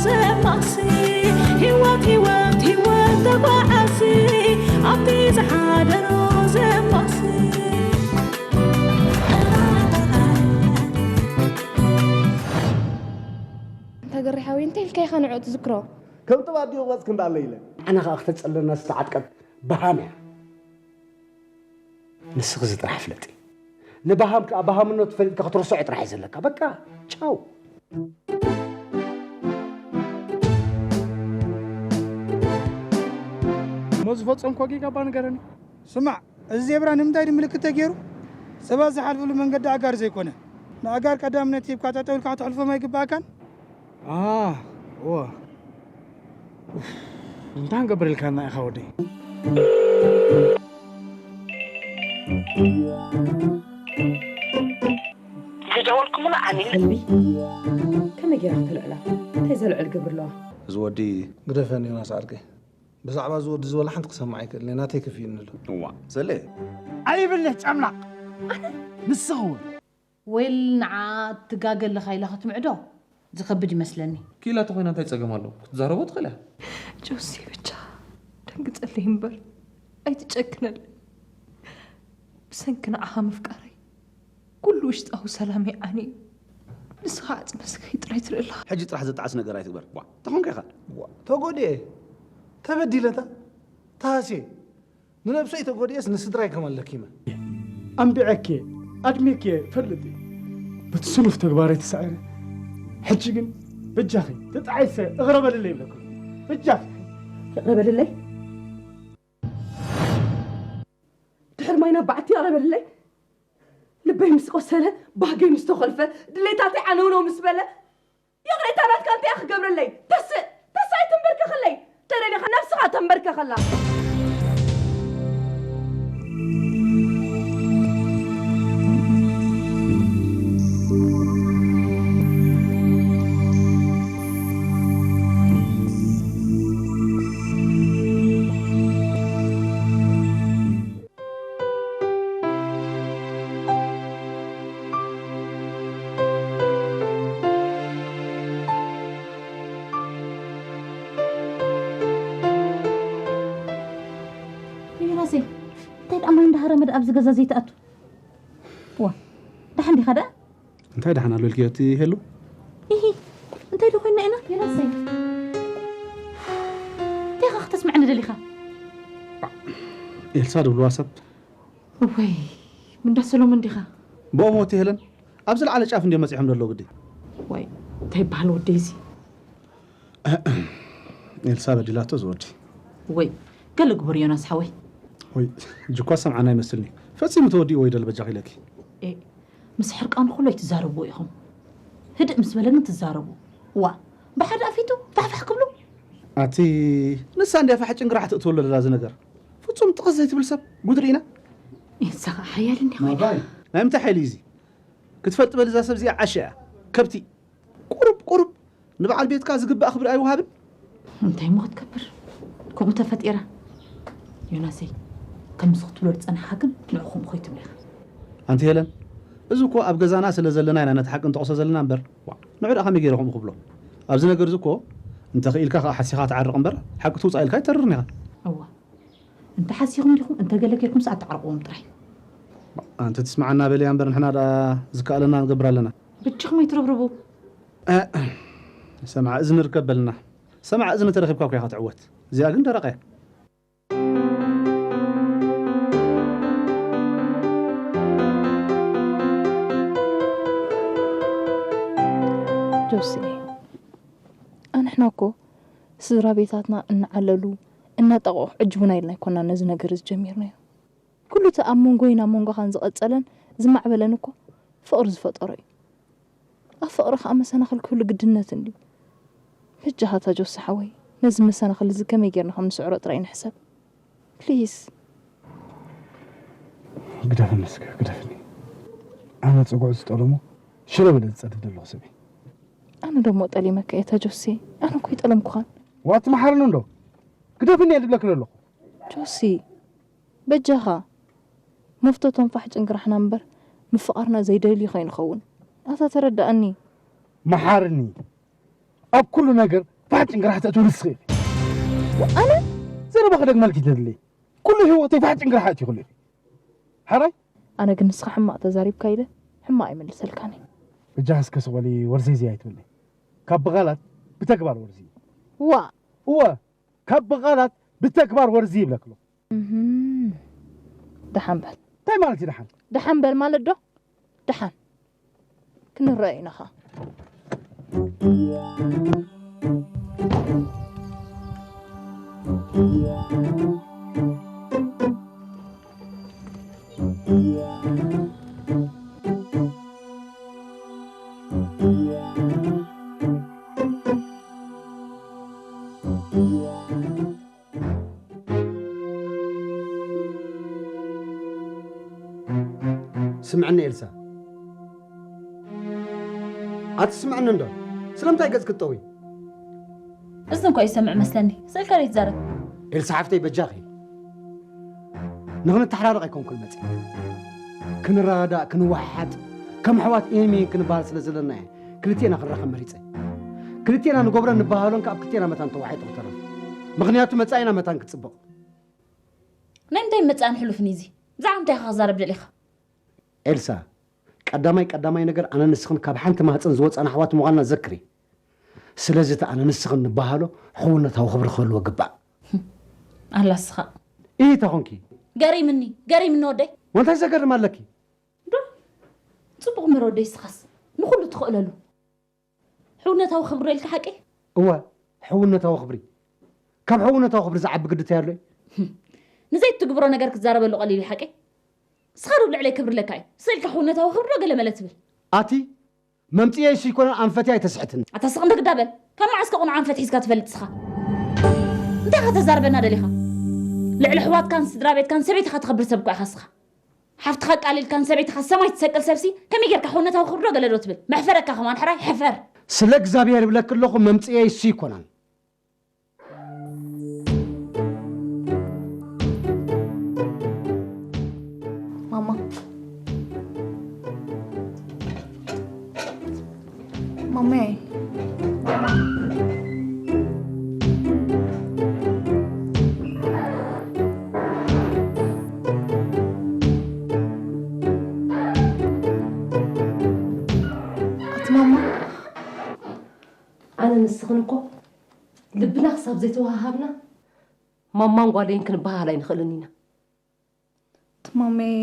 ዘማሲ ህይወት ህይወት ህይወት ተጓዓሲ ኣብቲ ዝሓደሮ ዘማሲ እንተ ገሪ ሓወይ እንታይ ኢልካ ኢኻ ንዕኡ ትዝክሮ? ከም ጥብ ኣዲኡ ቆጽኪ እንዳለ ኢለ። ኣነ ኸኣ ክተጸለና ዝተዓጥቀት በሃም እያ። ንስኺ እዚ ጥራሕ ፍለጢ። ንበሃም ከኣ በሃምነቱ ፈሊጥካ ክትርስዖ ጥራሕ እዩ ዘለካ። በቃ ቻው። እሞ ዝፈጸምኮ ጌጋ እባ ንገረኒ። ስማዕ፣ እዚ ዜብራ ንምንታይ ድዩ ምልክት ተገይሩ? ሰባት ዝሓልፍሉ መንገዲ ኣጋር ዘይኮነ፣ ንኣጋር ቀዳምነት ሂብካ ጠጠው ኢልካ ክትሕልፎም ኣይግባእካን? ኣህ፣ እወ። ኡፍ፣ እንታይ ክንገብር ኢልካና ኢኻ ወደይ? ዝደወልኩምሉ ዓሚል ቀልቢ ከመይ ጌራ ክተልዕላ? እንታይ ዘልዕል ግብሪ ኣለዋ? እዚ ወዲ ግደፈኒ ዮናስ ዓርከይ። ብዛዕባ እዚ ወዲ እዚ ወላ ሓንቲ ክሰምዕ ኣይክእልን እየ። ናተይ ከፊኡኒ ኣሎ። እዋ፣ ዘለ። ኣይብልህ ጨምላቕ። ንስኺ እውን። ወይል ንዓ ትጋገ ኣለኻ ኢላ ክትምዕዶ ዝኸብድ ይመስለኒ። ክኢላ ተኾይና እንታይ ጸገም ኣለዎ? ክትዛረቦ ትኽእል እያ። ጆሲ ብቻ ደንግጸለይ እምበር ኣይትጨክነለይ። ብሰንኪ ንዓኻ ምፍቃረይ ኩሉ ውሽጣዊ ሰላመይ ዓንዩ። ንስኻ ዓጽመ ስጋይ ጥራይ ትርኢ ኣለኻ። ሕጂ ጥራሕ ዘጣዕስ ነገር ኣይትግበር። ዋ፣ እንታይ ኾንካ ኢኻ? ዋ፣ ተጎዲኤ፣ ተበዲለታ፣ ተሃስየ። ንነብሰይ ተጎዲኤስ ንስድራይ ከማን ለኪመ። ኣንቢዐኪ፣ ኣድሚኪ ፈልጥ። በቲ ስኑፍ ተግባረይ ተሳዒረ። ሕጂ ግን በጃኺ ተጣዒሰ እቕረ በልለይ ይብለኩም። በጃኺ። እቕረ በልለይ? ድሕሪ ማይና ባዕቲ እቕረ በልለይ? ልበይ ምስ ቆሰለ፣ ባህገይ ምስ ተኾልፈ፣ ድሌታተይ ዓነውነው ምስ በለ፣ ይቕሬታ ናትካ እንታይ ክገብረለይ? ተስእ፣ ተስእ ኣይተንበርከኸለይ። ተደሊኻ ነብስኻ ተንበርከኸላ። ዮናሰይ፣ እንታይ ደኣ ማይ እንዳሃረመ ደኣ ኣብዚ ገዛ ዘይትኣቱ? ዋ፣ ደሓን ዲኻ ደኣ? እንታይ ደሓን ኣሎ ኢልክዮ እቲ ሄሉ? ኢሂ፣ እንታይ ዶ ኮይንና ኢና? ዮናሰይ፣ እንታይ ኢኻ ክተስምዐኒ ደሊኻ? ኤልሳ ድብልዋ ሰብ። እወይ፣ ምንዳ ሰሎሞን ዲኻ? ብኦም ወቲ ሄለን፣ ኣብ ዝለዓለ ጫፍ እንድዮም መጺሖም ዘለዉ ግዲ። ወይ፣ እንታይ ይበሃል ወደይ እዚ? ኤልሳ በዲላቶ ዝወዲ። ወይ፣ ገለ ግበር ዮናስ ሓወይ። ወይ፣ ሕጂ እኳ ዝሰምዓና ይመስልኒ። ፈጺሙ ተወዲኡ ወይ ደል በጃኺ ኢለኪ። ኤ፣ ምስ ሕርቃኑ ኩሎ ኣይትዛረብዎ ኢኹም። ህድእ ምስ በለ ግን ትዛረቡ። ዋ፣ ብሓደ ኣፊቱ ፋሕፋሕ ክብሉ። ኣቲ ንሳ እንድያ ፋሕ ጭንግራሕ ትእትወሉ ደላ እዚ ነገር። ፍጹም ጥቕስ ዘይትብል ሰብ ጉድ ርኢና። ኤልሳ ኸኣ ሓያል እንዲያ ኮይና። ናይ ምንታይ ሓይሊ እዩ እዚ? ክትፈልጥ በል እዛ ሰብ እዚኣ ዓሻ እያ። ከብቲ። ቁሩብ ቁሩብ ንበዓል ቤትካ ዝግባእ ክብሪ ኣይወሃብን። እንታይ እሞ ክትገብር? ከምኡ ተፈጢራ። ዮናሰይ፣ ከምዚ ክትብሎ ዝጸናሕካ ግን ንዕኹም ኾይ ትብለኻ። ኣንቲ ሄለን፣ እዚ እኮ ኣብ ገዛና ስለ ዘለና ኢና ነቲ ሓቂ እንጠቕሶ ዘለና እምበር፣ ዋ፣ ንዑ ደኣ ከመይ ገይረ ከምኡ ክብሎ? ኣብዚ ነገር እዚ እኮ እንተ ኽኢልካ ከኣ ሓሲኻ ትዓርቕ እምበር፣ ሓቂ ትውጻእ ኢልካ ኣይተርርን ኢኻ። እዋ፣ እንተ ሓሲኹም ዲኹም፣ እንተ ገለ ጌርኩምስ ኣተዓርቕዎም ጥራይ። ኣንቲ ትስምዓና በልያ እምበር፣ ንሕና ደኣ ዝከኣለና ንገብር ኣለና። በጃኹም ኣይትረብርቡ። እ፣ ሰምዓ እዝኒ ርከብ በልና። ሰምዓ እዝኒ ተረኺብካ እኮ ኢኻ ትዕወት። እዚኣ ግን ደረቕ እያ። ጆሲ፣ ኣንሕና እኮ ስድራ ቤታትና እናዓለሉ፣ እናጠቕዑ ክዕጅቡና ኢልና ኣይኮናን ነዚ ነገር እዚ ጀሚርናዮ። ኩሉ እቲ ኣብ መንጎይን ኣብ መንጎኻን ዝቐጸለን ዝማዕበለን እኮ ፍቕሪ ዝፈጠሮ እዩ። ኣብ ፍቕሪ ኸኣ መሰናኽል ክህሉ ግድነት እንድዩ። በጃኻ ኣታ ጆሲ ሓወይ፣ ነዚ መሰናኽል እዚ ከመይ ጌርና ከም ንስዕሮ ጥራይ ንሕሰብ። ፕሊዝ። ግደፍኒ እስከ፣ ግደፍኒ። ኣነ ጽጉዕ ዝጠለሞ ሽለ በለ ዝጸድፍ ዘለኹ ሰብ እየ። ኣነ ደሞ ጠሊመካ እየ ኣታ ጆሲ። ኣነ እኮ ኣይጠለምኩኻን። ዋት መሓርኒ እንዶ። ግደፍኒ እየ ዝብለክን ኣለኹ። ጆሲ፣ በጃኻ። መፍቶ ቶም ፋሕ ጭንግራሕና እምበር ምፍቓርና ዘይደልዩ ከይንኸውን። ኣታ ተረድኣኒ። መሓርኒ። ኣብ ኩሉ ነገር ፋሕ ጭንቅራሕ ተእትው ንስኺ ኢኺ። ኣነ? ዘረባ ክደግመልኪ ተድልይ። ኩሉ ህይወተይ ፋሕ ጭንቅራሕ ኣእትዩ ክሉ ኢኺ። ሓራይ? ኣነ ግን ንስኻ ሕማቕ ተዛሪብካ ኢለ ሕማቕ ኣይምልሰልካን እየ። በጃኻ እስከ ስቕ በሊ፣ ወርዚ እዚ ኣይትብለይ። ካብ ብቓላት ብተግባር ወርዚ። ዋ! እወ፣ ካብ ብቓላት ብተግባር ወርዚ ይብለክ ኣለኹ። እህም። ደሓን በል። እንታይ ማለት እዩ ደሓን? ደሓን በል ማለት ዶ? ደሓን። ክንረአ ኢና ኸኣ። ስምዕኒ ኤልሳ፣ ኣትስምዕኒ እንዶ? ስለምንታይ ገጽ ክትጠዊ? እዝኒ እኳ ይሰምዕ መስለኒ። ስእልካ ደይ ትዛረብ? ኤልሳ ሓፍተይ፣ በጃኺ። ንኽንተሓላለቕ ኣይኮንኩን መጺእ። ክንረዳዳእ፣ ክንወሓሓጥ፣ ከም ኣሕዋት ኢሂን ሚሂን ክንበሃል ስለ ዘለና እየ ክልቴና ክንራኸብ መሪጸ። ክልቴና ንገብሮን ንበሃሎን ከኣ ኣብ ክልቴና መታን ተዋሒጡ ክተርፍ። ምኽንያቱ መጻኢና መታን ክጽብቕ። ናይ ምንታይ መጻእን ሕሉፍን እዩ እዚ? ብዛዕባ ምንታይ ኢኻ ክዛረብ ደሊኻ? ኤልሳ፣ ቀዳማይ ቀዳማይ ነገር ኣነ ንስኽን ካብ ሓንቲ ማህጸን ዝወጻና ኣሕዋት ምዃንና ዘክሪ። ስለዚ እቲ ኣነ ንስኽን ንበሃሎ ሕውነታዊ ክብሪ ክህልዎ ግባእ። ኣላ ስኻ። ኢሂ፣ እንታይ ኾንኪ? ገሪምኒ፣ ገሪምኒ ወደይ። ወንታይ ዘገርም ኣለኪ? ዶ? ጽቡቕ ምረ ወደይ ስኻስ። ንኹሉ ትኽእለሉ። ሕውነታዊ ክብሪ ኢልካ ሓቂ? እወ፣ ሕውነታዊ ክብሪ። ካብ ሕውነታዊ ክብሪ ዝዓቢ ግድታይ ኣሎ እዩ? ንዘይትግብሮ ነገር ክትዛረበሉ ቀሊል እዩ ሓቂ? ንስኻ ዶ ልዕለይ ክብሪ ኣለካ እዩ? ስእልካ ሕውነታዊ ክብሪ ዶ ገለ መለ ትብል? ኣቲ፣ መምጽኤ እሱ ይኮነ ኣንፈትያ ኣይተስሕትኒ። ኣታ ስቕ እንዶ ግዳ በል። ካብ መዓስ ከ ቁኑዕ ኣንፈት ሒዝካ ትፈልጥ ስኻ? እንታይ ኢኻ ተዛርበና ደሊኻ? ልዕሊ ኣሕዋትካን ስድራ ቤትካን ሰበይትኻ ተኽብር ሰብ እኮ ኢኻ ስኻ። ሓፍትኻ ኣቃሊልካን ሰበይትኻ ሰማይ ትሰቅል ሰብሲ ከመይ ጌርካ ሕውነታዊ ክብሪ ዶ ገለ ዶ ትብል? መሕፈረካ ከማን ሕራይ ሕፈር። ስለ እግዚኣብሔር ይብለኪ ኣለኹ፣ መምጽኤ እሱ ይኮነን። ማማ። ማማይ። ኣቲ ማማ፣ ኣነ ንስኽን እኮ ልብና ክሳብ ዘይተወሃሃብና ማማን ጓለይን ክንበሃል ኣይንኽእልን ኢና። እቲ ማመይ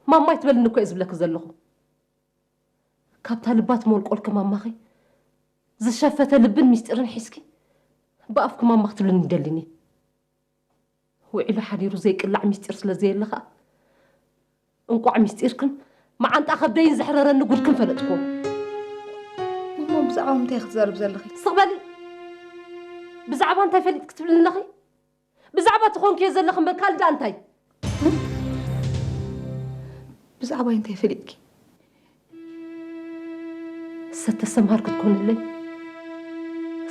ማማ ኣይትበልኒ እኮ እየ ዝብለኪ ዘለኹ። ካብታ ልባ ትሞልቆልኪ ማማኺ ዝሸፈተ ልብን ሚስጢርን ሒዝኪ ብኣፍኪ ማማ ክትብልኒ ይደሊኒ። ውዒሉ ሓዲሩ ዘይቅላዕ ሚስጢር ስለ ዘየለ ኸኣ እንቋዕ ሚስጢርክን መዓንጣ ከብደይን ዘሕረረኒ ጉድክን ፈለጥክዎ። እሞ ብዛዕባ ምንታይ ክትዛረብ ዘለኺ? ስቕ በሊ። ብዛዕባ እንታይ ፈሊጥኪ ትብልኒ ኣለኺ? ብዛዕባ እቲ ኮንክዮ ዘለኺ እምበር ካልእ ደኣ እንታይ? ብዛዕባይ እንታይ ፈሊጥኪ? ሰተሰምሃር ክትኮንለይ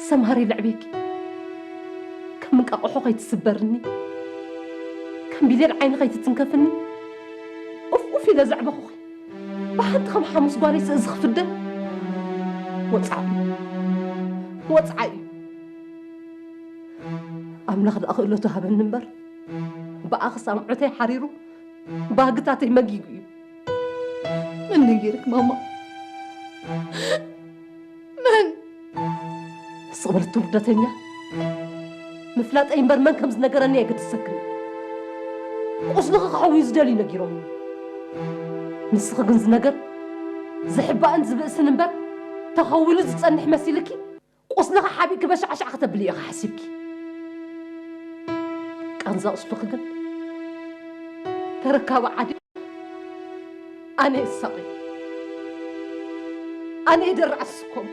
ሰምሃር ይልዕቤኪ። ከም እንቃቕሖ ከይትስበርኒ፣ ከም ቢሌን ዓይኒ ከይትትንከፍኒ፣ ኡፍ ኡፍ ኢለ ዘዕበኹኺ። ብሓንቲ ከም ሓሙስ ጓለይ ስእዚ ክፍደ ወጽዓ እዩ። ወጽዓ እዩ። ኣምላኽ ደኣ ክእለቱ ሃበኒ እምበር፣ ብኣኽስ ኣምዑተይ ሓሪሩ፣ ባህግታተይ መጊጉ እዩ። መን ነጊርክ ማማ? መን? ስቕ በል እቲ ውርደተኛ። ምፍላጠይ እምበር መን ከም ዝነገረኒ ኣይገድሰክን። ቁስልኺ ክሕውዩ ዝደልዩ ነጊሮምኒ። ንስኺ ግን ዝነገር ዝሕባእን ዝብእስን እምበር ተኸዊሉ ዝጸንሕ መሲልኪ፣ ቁስልኺ ሓቢእኪ በሻዕሻዕ ከተብሊ ኢኺ ሓሲብኪ። ቃንዛ ቁስልኺ ግን ተረካቢ ዓዲ ኣነ እሳቐ፣ ኣነ ይደርዕ እስኮም።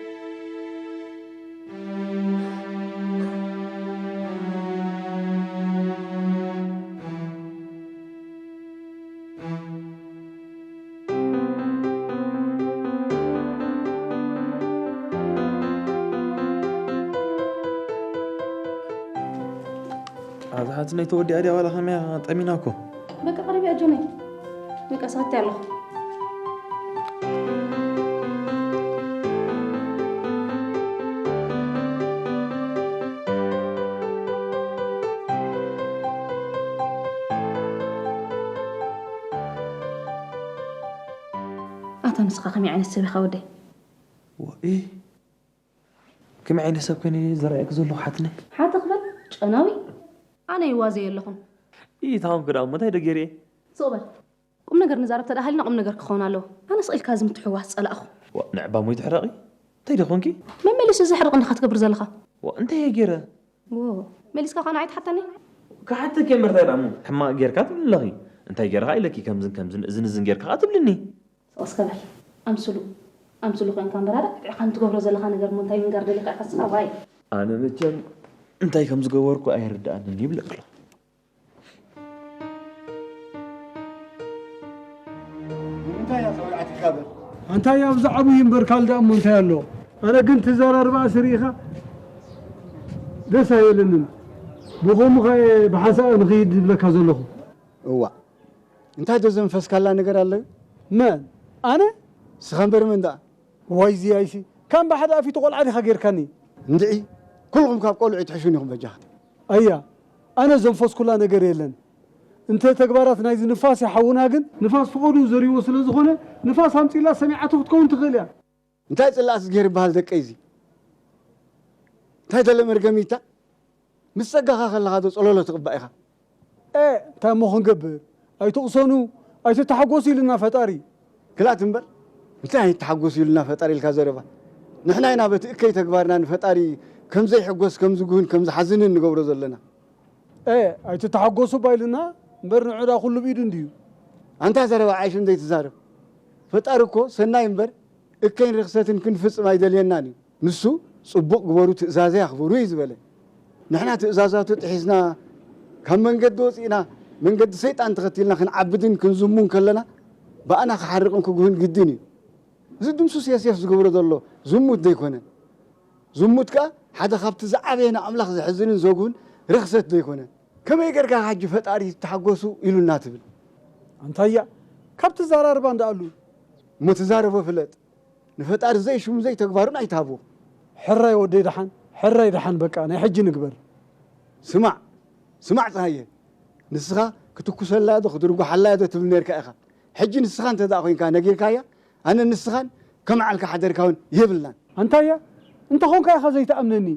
ኣታ ሓትነይ ተወዲኣ ድያ ዋላ ከመይ እያ? ጠሚና እኮ። በቃ ቀሪብ እያ ጆነይ። በቃ ሰዓት ኣለኹ። ንስኻ ከመይ ዓይነት ሰብ ኢኻ ወደይ? ወኢ ከመይ ዓይነት ሰብ ኮይነ ዝረኣየክ ዘለኹ ሓትነ? ሓትኽ በል ጨናዊ። ኣነ ይዋዘየ ኣለኹን። ኢታውን ክዳ እሞ እንታይ ዶ ገይረ? ስቕ በል። ቁም ነገር ንዛረብ ተደኣ ሃሊና ቁም ነገር ክኸውን ኣለዎ። ኣነ ስቕ ኢልካ እዚ ምትሕውዋስ ጸላእኹ። ዋ ንዕባ ሞይ ትሕረቒ? እንታይ ዶ ኾንኪ? መመሊሱ ዘሕርቕ እንዲኻ ትገብር ዘለኻ። ዋ እንታይ እየ ገይረ? ዎ መሊስካ ኸኣ ንዓይ ትሓተኒ? ክሓተኪ እየ እምበር እንታይ ደኣ እሞ ሕማቕ ጌርካ ትብሊ ኣለኺ። እንታይ ገይረ ኸኣ ኢለኪ ከምዝን ከምዝን እዝን እዝን ጌርካ ኸኣ ትብልኒ። እስከ በል ኣምስሉ ኣምስሉ ኮንካ እምበር ኣረ ዕዕኻ ንትገብሮ ዘለኻ ነገር እሞ እንታይ ምንጋር ደሊኻ ኢኻ ንስኻ ዋይ። ኣነ መቸም እንታይ ከም ዝገበርኩ ኣይርድኣንን ይብለኪ ኣለኹ። ንምንታይ እያ ተወግዓትካ በል። ኣንታይ ኣብዚ ዓብዩ እምበር ካልእ ደኣ እሞ እንታይ ኣሎ? ኣነ ግን እቲ ዘራርባኣ ስርኢኻ ደስ ኣይበለንን። ብኸምኡ ኸኣ እየ ብሓንሳእ ንኽይድ ዝብለካ ዘለኹ። እዋእ እንታይ ዶ ዘንፈስካላ ነገር ኣሎ እዩ? መን ኣነ? ንስኻ እምበር መን ደኣ? ዋይ ዝያይሲ ካን ብሓደ ኣፊቱ ቆልዓ ዲኻ ጌርካኒ? እንድዒ ኩልኹም ካብ ቆልዑ ኣይትሕሹን ኢኹም በጃኻ። ኣያ ኣነ ዘንፈስኩላ ነገር የለን። እንተ ተግባራት ናይዚ ንፋስ ይሓውና ግን ንፋስ ፍቐዱ ዘሪዎ ስለ ዝኾነ ንፋስ ኣምጺላ ሰሚዓቶ ክትከውን ትኽእል እያ። እንታይ ጽላእስ ገይር ይበሃል ደቀይ እዚ እንታይ ደለ መርገሚታ ምስ ጸጋኻ ከለኻ ዶ ጸሎሎ ትቕባእ ኢኻ? ኤ እንታይ እሞ ክንገብር ኣይትቕሰኑ ኣይትተሓጎሱ ኢሉና ፈጣሪ። ክላት እምበር እንታይ ኣይትተሓጎሱ ኢሉና ፈጣሪ ኢልካ ዘረባ ንሕና ኢና በቲ እከይ ተግባርና ንፈጣሪ ከም ዘይሕጎስ ከም ዝጉህን ከም ዝሓዝንን ንገብሮ ዘለና። ኤ ኣይትተሓጎሱ እባ ኢሉና እምበር ንዑ ደኣ ኩሉ ብኢዱ እንድዩ። ኣንታ ዘረባ ዓይሹ እንዘይትዛረብ ፈጣሪ እኮ ሰናይ እምበር እከይን ርኽሰትን ክንፍጽም ኣይደልየናን እዩ። ንሱ ጽቡቕ ግበሩ ትእዛዘይ ኣኽብሩ እዩ ዝበለ። ንሕና ትእዛዛቱ ጥሒስና ካብ መንገዲ ወጺእና መንገዲ ሰይጣን ተኸቲልና ክንዓብድን ክንዝሙን ከለና ብኣና ክሓርቕን ክጉህን ግድን እዩ። እዚ ድምሱስ የስየፍ ዝገብሮ ዘሎ ዝሙት ዶ ኣይኮነን? ዝሙት ከኣ ሓደ ካብቲ ዝዓበየ ንኣምላኽ ዘሕዝንን ዘጉህን ርኽሰት ዶ ኣይኮነን? ከመይ ጌርካ ሕጂ ፈጣሪ ተሓጎሱ ኢሉና ትብል? ኣንታያ ካብ ትዛራርባ እንዳኣሉ። እሞ ትዛረቦ ፍለጥ። ንፈጣሪ ዘይሽሙ ዘይተግባሩን ኣይትሃብዎ። ሕራይ ወደይ ደሓን ሕራይ ደሓን በቃ ናይ ሕጂ ንግበር። ስማዕ ስማዕ ፀሃየ ንስኻ ክትኩሰላ ዶ ክድርጓሓላ ዶ ትብል ነርካ ኢኻ። ሕጂ ንስኻ እንተ ደኣ ኮይንካ ነጊርካያ ኣነ ንስኻን ከም ዓልካ ሓደርካ እውን የብልናን። ኣንታያ እንተ ኾንካ ኢኻ ዘይትኣምነኒ።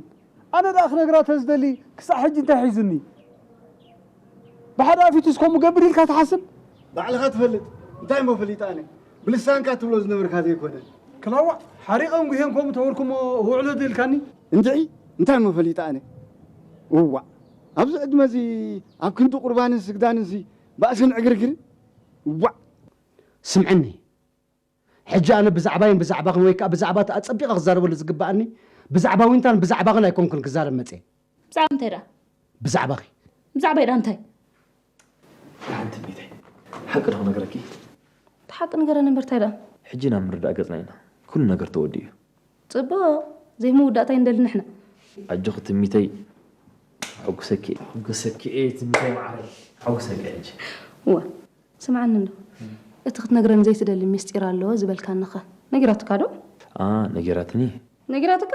ኣነ ደኣ ክነግራ ተዝደሊ ክሳዕ ሕጂ እንታይ ሒዙኒ? ብሓደ ኣፊቱስ ከምኡ ገብር ኢልካ ትሓስብ? ባዕልኻ ትፈልጥ እንታይ እሞ ፈሊጠ ኣነ ብልሳንካ ትብሎ ዝነበርካ ዘይኮነ። ክላዋዕ ሓሪቐን ጉሄን ከምኡ ተበልኩሞ ውዕሎ ደልካኒ። እንድዒ እንታይ እሞ ፈሊጠ ኣነ። እዋዕ ኣብዚ ዕድመ እዚ ኣብ ክንዲ ቁርባንን ስግዳንንሲ ባእስን ዕግርግርን። እዋዕ። ስምዐኒ ሕጂ ኣነ ብዛዕባይን ብዛዕባኽን ወይ ከኣ ብዛዕባ እቲ ኣጸቢቐ ክዛረበሉ ዝግበኣኒ ብዛዕባ ዊንታን ብዛዕባኽን ኣይኮንኩን ክዛረብ መጽየ። ብዛዕባ እንታይ ደኣ? ብዛዕባኺ። ብዛዕባይ ደኣ እንታይ? ደሓን ትምኒተይ፣ ሓቂ ዶ ክነግረኪ? እቲ ሓቂ ንገረኒ እምበር እንታይ ደኣ? ሕጂ ናብ ምርዳእ ገጽና ኢና። ኩሉ ነገር ተወዲኡ እዩ። ጽቡቕ። ዘይምውዳእ እንታይ ንደሊ ንሕና? ኣጆኺ ትምኒተይ፣ ከሐጉሰኪ እየ። ከሐጉሰኪ እየ ትምኒተይ መዓረይ። ከሐጉሰኪ እየ ሕጂ። እወ። ስምዓኒ እንዶ፣ እቲ ክትነግረኒ ዘይትደሊ ሚስጢር ኣሎ ዝበልካኒኸ ነጊራትካ ዶ? ኣኣ ነጊራትኒ። ነጊራትካ?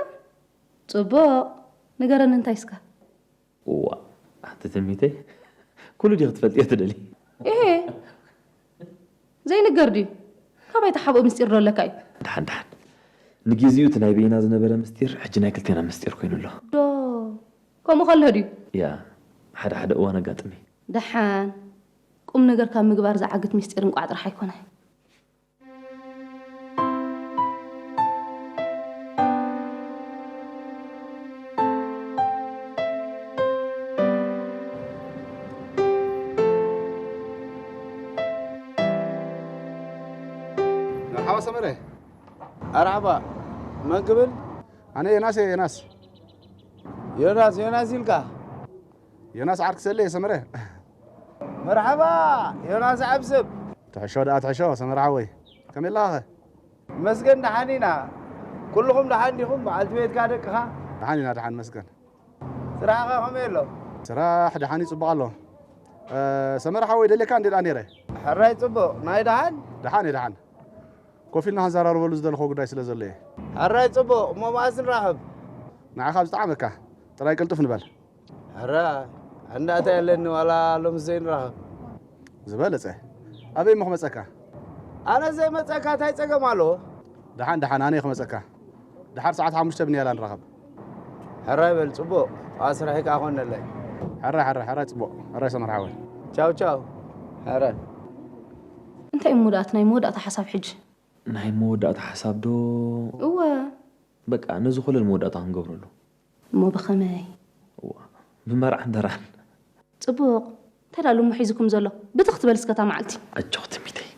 ጽቡቕ፣ ንገረኒ እንታይ እስከ? እዋእ ኣቲ ትምኒተይ፣ ኩሉ ዲኺ ክትፈልጥዮ ትደልዪ? እሄ፣ ዘይንገር ድዩ? ካባይ ተሓብኦ ሚስጢር ዶ ኣለካ እዩ? ደሓን ደሓን፣ ንጊዚኡ እቲ ናይ በይና ዝነበረ ምስጢር ሕጂ ናይ ክልቴና ምስጢር ኮይኑ ኣሎ። ዶ ከምኡ ከሎ ድዩ? ያ፣ ሓደ ሓደ እዋን ኣጋጥሚ። ደሓን፣ ቁምነገር ካብ ምግባር ዝዓግት ሚስጢር እንቋዕ ጥራሕ ኣይኮነ። መርሓባ ሰመረ። ኣርሓባ፣ መን ክብል? ኣነ ዮናስ እየ፣ ዮናስ። ዮናስ፣ ዮናስ ኢልካ? ዮናስ ዓርኪ ሰሌ እየ ሰመረ። መርሓባ ዮናስ ዓብስብ። ትሕሾ ደኣ ትሕሾ ሰመረ ሓወይ። ከመይ ኣለኻኸ? መስገን ደሓን ኢና። ኩልኹም ደሓን ዲኹም? በዓልቲ ቤትካ ደቅኻ? ደሓን ኢና ደሓን መስገን። ስራሕኸ ከመይ ኣሎ? ስራሕ ደሓን እዩ ጽቡቕ ኣሎ። ሰመረ ሓወይ ደልየካ እንዴ ደኣ ነይረ። ሕራይ ጽቡቕ። ናይ ደሓን? ደሓን እየ ደሓን። ኮፍ ኢልና ክንዘራረበሉ ዝደለኹዎ ጉዳይ ስለ ዘሎ እየ። ሕራይ ጽቡቕ። እሞ መኣስ ንራኸብ? ንዓኻ ኣብ ዝጠዓመካ። ጥራይ ቅልጥፍ ንበል። ሕራይ፣ ኣንዳእታይ ኣለኒ ዋላ ሎምስ ዘይንራኸብ። ዝበለጸ። ኣበይ እሞ ክመጸካ? ኣነ ዘይመጸካ እንታይ ጸገም ኣለዎ? ደሓን ደሓን ኣነ ክመጸካ። ደሓር ሰዓት ሓሙሽተ ብንያላ ንራኸብ። ሕራይ በል ጽቡቕ። ኣስራሒ ከኣ ኮነለይ። ሕራይ ሕራይ ሕራይ ጽቡቕ። ሕራይ ሰመር ሓወይ። ቻው ቻው። ሕራይ። እንታይ እሞ ደኣ እቲ ናይ መወዳእታ ሓሳብ ሕጂ? ናይ መወዳእታ ሓሳብ ዶ? እወ። በቃ ነዚ ኩሉ መወዳእታ ክንገብረሉ። እሞ ብኸመይ? እዋ፣ ብመርዓን ደራን። ጽቡቕ። እንታይ ደኣ ልሞ ሒዙኩም ዘሎ? ብትኽ ትበል እስከ እታ መዓልቲ። ኣጆኺ ትሚተይ።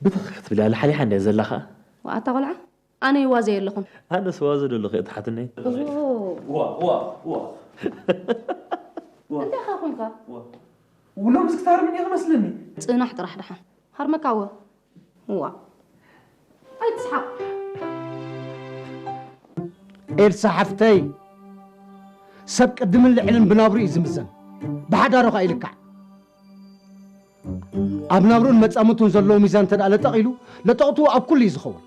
ብትኽ ክትብሊ ኣለ ሓሊሓ እንደ ዘለኻ። ዋኣታ ቆልዓ። ኣነ ይዋዘ የለኹን። ኣነስ ዋዘ ደሎ ከየትሓትነይ። ዋ ዋ ዋ። እንታይ ኢኻ ኮንካ? ውሎም ዝክታርም እየ ክመስለኒ። ጽናሕ ጥራሕ ደሓን ሃርመካ ወ ዋ ኣይትስሓቕ። ኤልሳ ሓፍተይ፣ ሰብ ቅድምን ልዕልን ብናብሩ እዩ ዝምዘን፣ ብሓዳሩ ኸኣ ይልካዕ። ኣብ ናብሩን መጻምቱን ዘለዎ ሚዛን እንተ ደኣ ለጠቕ ኢሉ፣ ለጠቕቱ ኣብ ኩሉ እዩ ዝኸውን።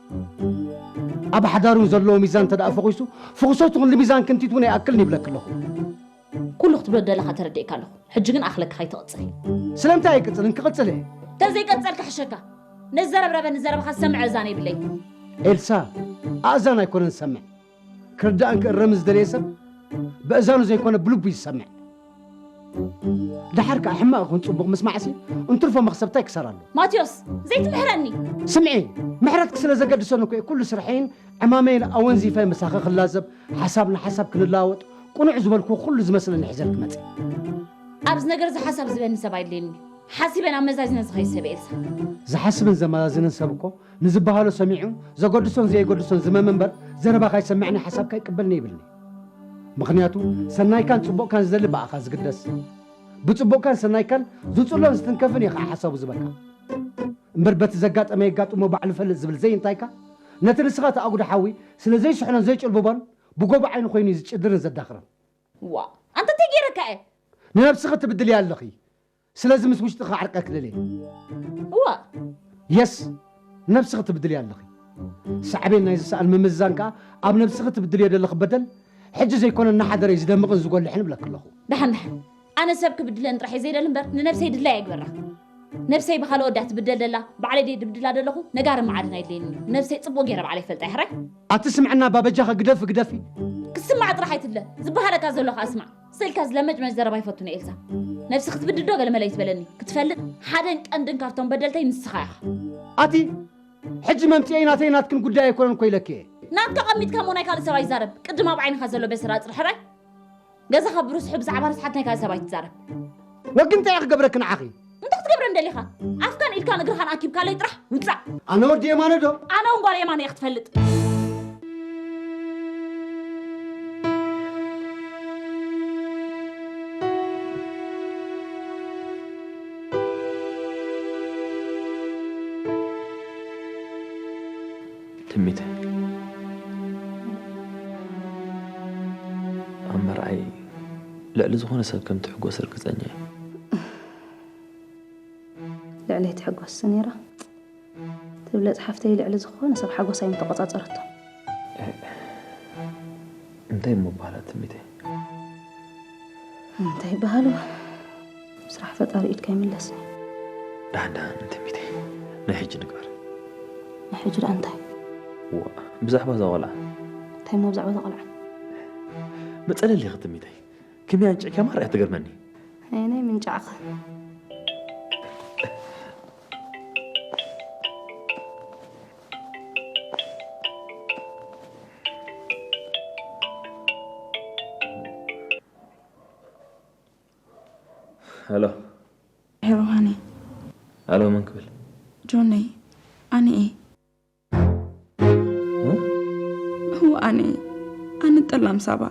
ኣብ ሓዳሩን ዘለዎ ሚዛን እንተ ደኣ ፈኺሱ፣ ፍኹሰቱ ክንዲ ሚዛን ክንቲት እውን ኣይኣክልን ይብለኪ ኣለኹ። ኩሉ ክትብሎ ደለኻ ተረዲእካ ኣለኹ። ሕጂ ግን ኣኽለካ ከይትቕጽል። ስለምንታይ ኣይቅጽልን? ክቕጽል እየ። ተዘይቀጸልካ ሕሸካ። ነዚ ዘረብረበኒ ዘረባኻ ዝሰምዕ ኣእዛን የብለይ። ኤልሳ፣ ኣእዛን ኣይኮነን ዝሰምዕ። ክርዳእን ክእረምን ዝደለየ ሰብ ብእዛኑ ዘይኮነ ብልቡ እዩ ዝሰምዕ። ደሓር ከኣ ሕማቕ ይኹን ጽቡቕ ምስማዕሲ እንትርፎ መኽሰብ እንታይ ክሳራ ኣሎ? ማቴዎስ፣ ዘይትምሕረኒ። ስምዒ፣ ምሕረትኪ ስለ ዘገድሰኒ እኮ እየ ኩሉ ስርሐይን ዕማመይን ኣወንዚፈ ምሳኺ ክላዘብ፣ ሓሳብ ንሓሳብ ክንለዋወጥ፣ ቅኑዕ ዝበልክዎ ኩሉ ዝመስለኒ ሒዘልኪ መጺአ። ኣብዚ ነገር እዚ ሓሳብ ዝህበኒ ሰብ ኣይድልየንን እዩ። ሓሲበን ኣመዛዚነን ዝኸይድ ሰብ እየ ኤልሳ። ዝሓስብን ዘመዛዝንን ሰብ እኮ ንዝበሃሎ ሰሚዑ ዘገድሶን ዘየገድሶን ዝመም እምበር ዘረባኻ ኣይሰምዕን ሓሳብካ ኣይቅበልን የብልን'ዩ። ምኽንያቱ ሰናይካን ጽቡቕካን ዝደሊ ብኣኻ ዝግደስ፣ ብጽቡቕካን ሰናይካን ዝጽሎን ዝትንከፍን እየ ኸዓ ሓሳቡ ዝበካ። እምበር በቲ ዘጋጠመ የጋጥሞ ባዕሉ ይፈልጥ ዝብል ዘይእንታይካ ነቲ ንስኻ ትኣጉዶ ሓዊ ስለ ዘይስሕኖን ዘይጭልብቦን ብጎቦ ዓይኑ ኮይኑ እዩ ዝጭድርን ዘዳኽርን። ዋእ ኣንታ እንታይ ገይረካ እየ? ንነብስኺ ትብድልያ ኣለኺ። ስለዚ ምስ ውሽጥኺ ክዓርቀኪ ደልየ። እዋእ። የስ ነብስኺ ትብድልያ ኣለኺ። ሳዕቤን ናይዚ ሰኣን ምምዝዛን ከኣ ኣብ ነብስኺ ትብድልዮ ደለኺ በደል ሕጂ ዘይኮነ እናሓደረ እዩ ዝደምቕን ዝጎልሕን እብለኪ ኣለኹ። ደሓን ደሓን ኣነ ሰብ ክብድለን ጥራሕ እየ ዘይደሊ እምበር ንነብሰይ ድላይ ኣይግበራ። ነብሰይ ብኻልኦት ድያ ትብደል ደላ ባዕለይ ድየ ድብድላ ደለኹ። ነጋሪ መዓድን ኣይድልየንን እዩ። ነብሰይ ጽቡቕ ገይረ ባዕለይ ይፈልጣ እየ ሕራይ። ኣቲ ስምዕና እባ በጃኺ ግደፊ ግደፊ። ክትስማዕ ጥራሕ ኣይትድለ። ዝበሃለካ ዘሎ ከኣ ስማዕ። ስልካ ዝለመጭመጭ ዘረባ ኣይፈቱን እየ ኤልሳ። ነብሲ ክትብድል ዶ ገለመለ ኣይትበለኒ። ክትፈልጥ ሓደን ቀንድን ካብቶም በደልተይ ንስኻ ኢኻ። ኣቲ ሕጂ መምጽኤይ ናተይ ናትክን ጉዳይ ኣይኮነን እኮ ኢለኪ እየ። ናትካ ቀሚጥካ እሞ ናይ ካልእ ሰብ ኣይዛረብ። ቅድም ኣብ ዓይንኻ ዘሎ በስር ኣጽሪ ሕራይ። ገዛኻ ብርስሑ ብዛዕባ ርስሓት ናይ ካልእ ሰብ ኣይትዛረብ። ወግን እንታይ እየ ክገብረኪ ንዓኺ? እንታይ ክትገብረኒ ደሊኻ? ኣፍካን ኢድካን እግርኻን ኣኪብካለይ ጥራሕ ውጻእ። ኣነ ወዲ የማነ ዶ? ኣነ እውን ጓል የማነ እየ ክትፈልጥ። ትሚተ ኣብ መርዓይ ልዕሊ ዝኾነ ሰብ ከም ትሕጎስ ርግጸኛ እየ። ልዕለይ ትሕጎስሲ ነይራ ትብለጽ ሓፍተይ ልዕሊ ዝኾነ ሰብ ሓጎሳ እየ ምተቆጻጸረቶ። እንታይ እሞ በሃላ ትሚተይ? እንታይ በሃሉ ስራሕ ፈጣሪ ኢድካ ይምለስኒ። ደሓን ደሓን ትሚተይ ናይ ሕጂ ንግበር። ናይ ሕጂ ደኣ እንታይ? ዋ ብዛዕባ እዛ ቆልዓ። እንታይ እሞ ብዛዕባ እዛ ቆልዓ? መጸለሊ ኢኺ ትሚተይ። ከመይ ኣንጭዕካ ማርያ ትገርመኒ። ኣየናይ ምንጫዕኸ? ሄሎ ሄሎ ሃኒ ሄሎ መን ክብል ጆነይ ኣነ እየ እወ ኣነ ኣነ ጠላም ሳባ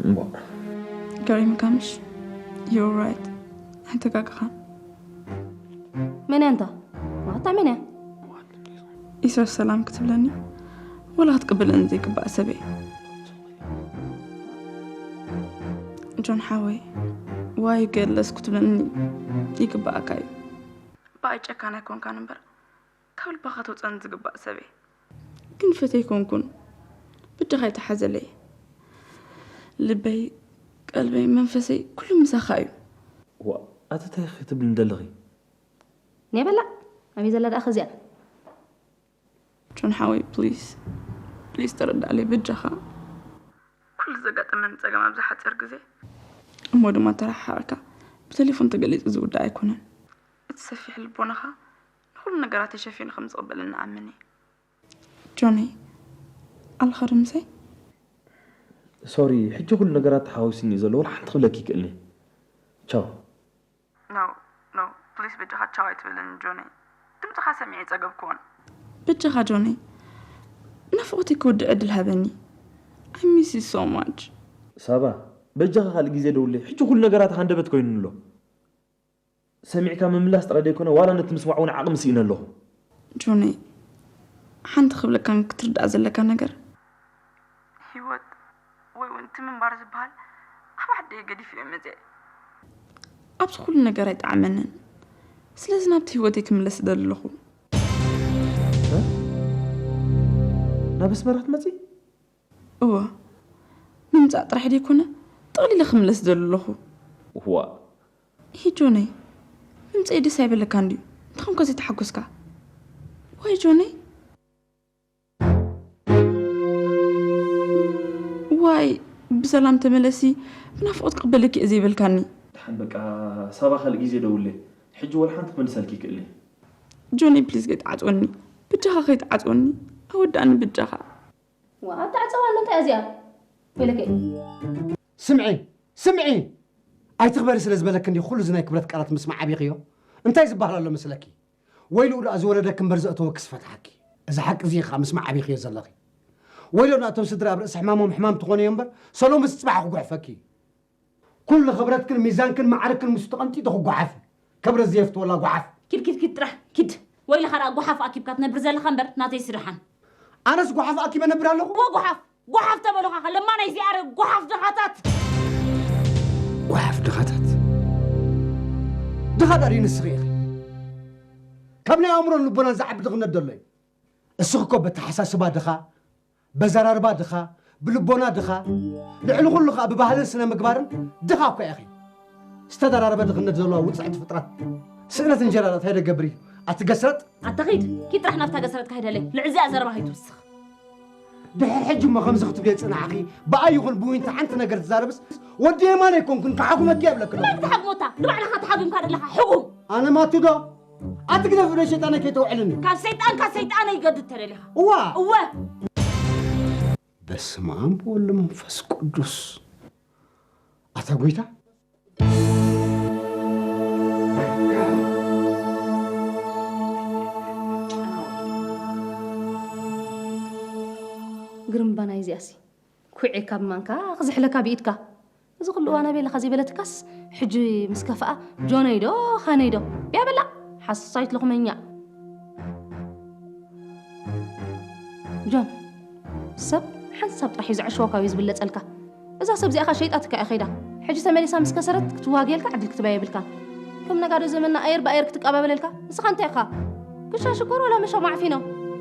እምቧ ገሪምካ ምሽ you're right ኣይተጋግኻን መን እያ እንታ ዋታ መን እያ ኢሰር ሰላም ክትብለኒ ወላ ክትቅበለኒ ዘይግባእ ሰብ እየ ጆን ሓወይ ዋይ ገለስ ክትብለኒ ይግባኣካ እዩ ብኣይ ጨካን ኣይኮንካን እምበር ካብ ልባኻ ተውፀኒ ዝግባእ ሰብ እየ ግን ፈተይኮንኩን ብድኻ ኣይተሓዘለይ ልበይ ቀልበይ መንፈሰይ ኩሉ ምሳኻ እዩ ዋ ኣቲ እንታይ ክትብልኒ ደለኺ ናይ በላ ኣበይ ዘላ ደኣ ኸዚኣ? ጆን ሓወይ ፕሊስ ፕሊስ ተረዳእለይ በጃኻ። ኩሉ ዘጋጠመኒ ጸገም ኣብዚ ሓጺር ግዜ እሞ ድማ ተረሓሓቕካ ብቴሌፎን ተገሊጹ ዝውዳእ ኣይኮነን። እቲ ሰፊሕ ልቦናኻ ንኹሉ ነገራት ተሸፊኑ ከም ዝቕበለኒ ኣምን እየ። ጆነይ ኣለኻ ዶ ምሳይ? ሶሪ ሕጂ ኩሉ ነገራት ተሓዋዊስኒ እዩ ዘሎ ወላ ሓንቲ ክብለኪ ይክእልኒ። ቻው። No no please በጃኻ ቻው ኣይትበለኒ ጆነይ። ድምፅኻ ሰሚዐ ኣይፀገብክዎን። በጃኻ ጆነይ ናፍቆተይ ክወድእ ዕድል ሃበኒ። I miss you so much። ሳባ በጃኻ ካልእ ግዜ ደውለይ። ሕጂ ኩሉ ነገራት ሃንደበት ኮይኑ ኣሎ። ሰሚዕካ ምምላስ ጥራይ ደይኮነ ዋላ ነቲ ምስማዕ እውን ዓቕሚ ስኢነ ኣለኹ። ጆነይ ሓንቲ ክብለካን ክትርዳእ ዘለካ ነገር ህይወት ወይ እውን እቲ ምንባር ዝበሃል ኣብ ዓደየ ገዲፈዮ መፅየ። ኣብዚ ኩሉ ነገር ኣይጠዓመንን። ስለዚ ናብቲ ህይወተይ ክምለስ እደሊ ኣለኹ። ናብ ኣስመራ ክትመፂ? እወ ምምፃእ ጥራሕ ደይኮነ ጠቕሊለ ክምለስ እደሊ ኣለኹ። ዋ ይሄ ጆነይ ምምፀይ ደስ ኣይበለካን ድዩ? እንታይ ኮንካ ዘይተሓጎስካ? ዋይ ጆነይ ዋይ ብሰላም ተመለሲ ብናፍቆት ክቕበለኪ እየ ዘይበልካኒ። ደሓን በቃ ሳባ ካልእ ግዜ ደውለይ። ሕጂ ወላ ሓንቲ ክምልሰልኪ ይክእል እየ። ጆነይ ፕሊዝ ከይትዓፅወኒ ብጃኻ ከይትዓፅወኒ ኣወዳእኒ ብጃኻ። ዋ ኣታ ዕፀዋ ኣሎ እንታይ እዚኣ ወይለከ ስምዒ ስምዒ ኣይትኽበሪ ስለ ዝበለኪ እንዲ ኩሉ እዚ ናይ ክብረት ቃላት ምስማዕ ዓቢኽዮ እንታይ ዝበሃል ኣሎ መስለኪ ወይልኡ ደኣ ዝወለደኪ እምበር ዘእተወኪ ስፈትሓኪ እዚ ሓቂ እዚ ኢኻ ምስማዕ ዓቢኽዮ ዘለኺ ወይሎ ናቶም ስድራ ኣብ ርእሲ ሕማሞም ሕማም ትኾንዮ እምበር ሰሎምስ ጽባሕ ክጉሕፈኪ ኩሉ ክብረትክን ሚዛንክን ማዕርክን ምስ ተቐንጢጡ ክጓሓፍ ክብረት ዘየፍትወላ ጓሓፍ ኪድ ኪድ ኪድ ጥራሕ ኪድ ወይልኻ ደኣ ጓሓፍ ኣኪብካ ትነብር ዘለኻ እምበር ናተይ ስድሓን ኣነስ ጓሓፍ ኣኪበ ነብር ኣለኹ እወ ጓሓፍ ጓሓፍ ተበሉኻ ለማ ናይ ዚኣረ ጓሓፍ ድኻታት ጓሓፍ ድኻታት ድኻ ዳሪ ንስኺ ኢኺ ካብ ናይ ኣእምሮን ልቦናን ዝዓቢ ድኽነት ደሎ እዩ እስኺ እኮ በተሓሳስባ ድኻ በዘራርባ ድኻ ብልቦና ድኻ ልዕሊ ኩሉ ኸዓ ብባህልን ስነ ምግባርን ድኻ እኮ ኢኺ ዝተደራረበ ድኽነት ዘለዋ ውፅዕቲ ፍጥረት ስእነት እንጀራ እንታይ ደገብር እዩ ኣቲ ገስረጥ ኣታ ኺድ ኪድ ጥራሕ ናብታ ገስረጥ ካይደለይ ልዕዚኣ ዘረባ ከይትውስኽ ድሕር ሕጂ እሞ ከምዚ ክትብልዮ ፅናዕኺ ብኣይ ይኹን ብዊንታ ሓንቲ ነገር ትዛረብስ ወዲ የማን ኣይኮንኩን ክሓጉመኪ የብለክን ትሓጉመታ ንባዕልኻ ተሓጉምካ ዘለኻ ሕጉም ኣነ ማቱ ዶ ኣቲ ግደፍ ዶ ሸይጣነይ ከይተውዕልኒ ካብ ሰይጣንካ ሰይጣነይ ይገድድ ተደሊኻ እዋ እወ በስመ ኣብ ወወልድ መንፈስ ቅዱስ ኣታ ጎይታ ግርምባ ናይ እዚኣሲ ኩዒ ካብ ማንካ ክዝሕለካ ብኢድካ እዚ ኩሉ እዋን ኣበይ ኣለኻ ዘይበለትካስ ሕጂ ምስ ከፍኣ ጆነይ ዶ ኸነይ ዶ ቢያ በላ ሓሳይት ለኹመኛ ጆን ሰብ ሓንሳብ ጥራሕ እዩ ዘዕሸወካ እዩ ዝብለጸልካ እዛ ሰብ እዚኣኻ ሸይጣትካ እያ ኸይዳ ሕጂ ተመሊሳ ምስ ከሰረት ክትዋግየልካ ዕድል ክትባ የብልካን ከም ነጋዶ ዘመንና ኣየር ብኣየር ክትቃባበለልካ ንስኻ እንታይ ኢኻ ክሻ ሽኮር ወላ መሻ ማዕፊኖ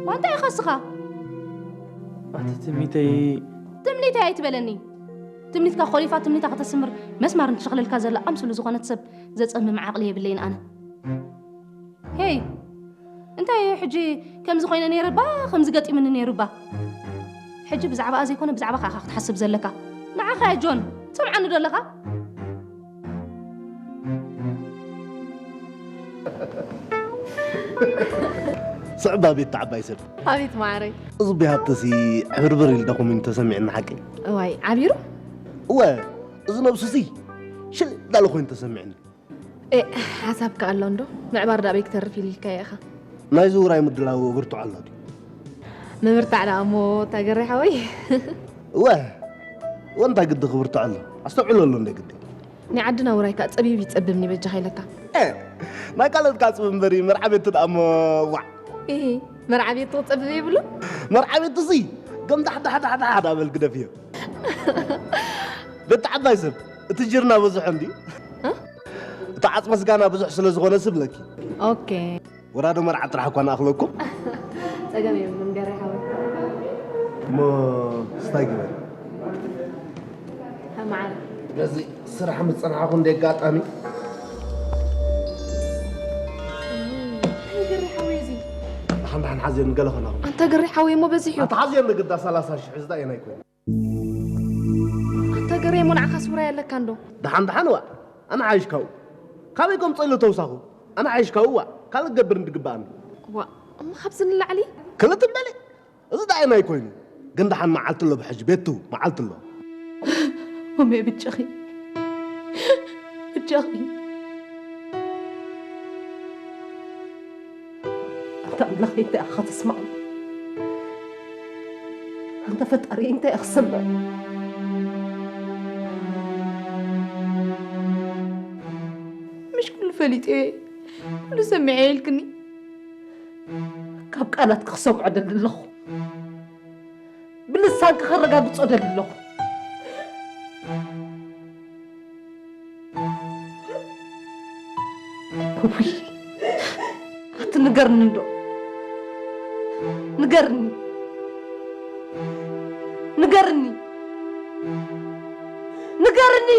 ዋንታ ኢኻ እስኻ ኣቲ ትሚተይ ትምኒተይ ኣይትበለኒ ትምኒትካ ኮሊፋ ትምኒታ ከተስምር መስማር እንትሸኽለልካ ዘላ ኣምስሉ ዝኾነት ሰብ ዘጸምም ዓቕሊ የብለይን ኣነ ሄይ እንታይ እዩ ሕጂ ከምዚ ኮይነ ነይረ ባ ከምዚ ገጢምኒ ነይሩ ባ ሕጂ ብዛዕባኣ ዘይኮነ ብዛዕባኻ ኢኻ ክትሓስብ ዘለካ ንዓኻ እያ ጆን ትሰምዓኒ ዶ ኣለኻ ስዕባ ቤት ተዓባይ ሰብ ኣቤት ማዕረይ እዚ ብሃብተሲ ሕብርብር ኢል ዳኹም ተሰሚዕና ሓቂ እዋይ ዓቢሩ እወ እዚ ነብሱሲ ሽል ዳለ ኮይኑ ተሰሚዕኒ ሓሳብካ ኣሎ እንዶ ምዕባር ዳበይ ክተርፍ ኢልልካዮ ኢኻ ናይዚ ውራይ ምድላው ብርትዖ ኣሎ ድዩ ምብርታዕ ደኣ እሞ ታገሬ ሓወይ እወ እወ እንታይ ግዲ ክብርትዖ ኣሎ ኣስተውዕሎ ኣሎ እንደ ግዲ ናይ ዓድና ውራይ ከዓ ፀቢብ ይፀብብኒ በጃኻ ኢለካ ናይ ካልኦት ካፅብ እምበሪ መርዓ ቤት ደኣ እሞ ዋዕ መርዓ ቤት ክፀብብ የብሉ መርዓ ቤት እዙ ገምዳሕዳሕዳሕዳሕ ዳበል ግደፍዮ ቤት ዓባይ ሰብ እቲ ጅርና ብዙሕ እንዲ እቲ ዓፅመ ስጋና ብዙሕ ስለ ዝኾነ ስብለኪ ኦኬ ወራዶ መርዓ ጥራሕ እኳ ንኣኽለኩም ጸገም የብሉን ገረ ሓወይ እሞ ስታይ ግበር መዓር በዚ ስራሕ ምፅናሕኹ እንደ ኣጋጣሚ ሓዝዮን ገለ ኾናኹም። ኣንታ ገሬ ሓወይ እሞ በዚሕ እዩ። ኣታ ሓዝዮን ንግዳ ሰላሳ ሽሕ ዝዳ የናይ ኮይኑ። ኣንታ ገሬ እሞ ንዓኻስ ውራይ ኣለካ እንዶ? ደሓን ደሓን ዋ፣ ኣነ ሓይሽ ካብኡ። ካበይ ከምፅእ ኢሉ ተውሳኹ? ኣነ ሓይሽ ካብኡ ዋ፣ ካልእ ክገብር እንድግበኣኒ። ዋ፣ እሞ ካብዚ ንላዕሊ? ክልት በሊ። እዚ ደኣ ናይ ኮይኑ። ግን ደሓን መዓልቲ ኣሎ ብሕጂ፣ ቤቱ መዓልቲ ኣሎ። ኦሜ ብጃኺ። ብጃኺ። ኣንታ ኣምላኽ እንታይ ኢኻ ተስማዕ? ኣንታ ፈጣሪ እንታይ ኢኻ ክሰምዕ? ምሽ ኩሉ ፈሊጠ፣ ኩሉ ሰሚዐ ኢልክኒ። ካብ ቃላት ክሰምዖ ደሊ ኣለኹ። ብልሳንኪ ከረጋግጾ ደሊ ኣለኹ። ውይ፣ ኣቲ ንገርኒ እንዶ። ንገርኒ። ንገርኒ። ንገርኒ።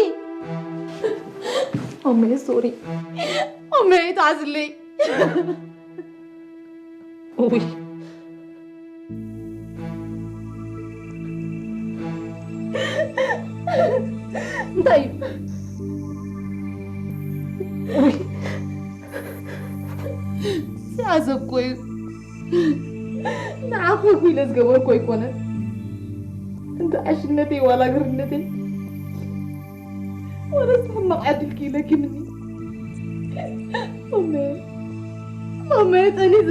ኦሜ ሶሪ። ኦሜ ይትዓዝለይ። ውይ፣ እንታይ እዩ? ውይ፣ ዝዓዘብኮ እዩ። ንዓኹ ኢለ ዝገበርኮ ኣይኮነን። እንተ ዕሽነተይ ዋላ ግርነተይ፣ ዋላ ሕማቕ ዕድል ክኢለኪ ምኒ። ኦሜ፣ ኦሜ፣ ጠኒዘ።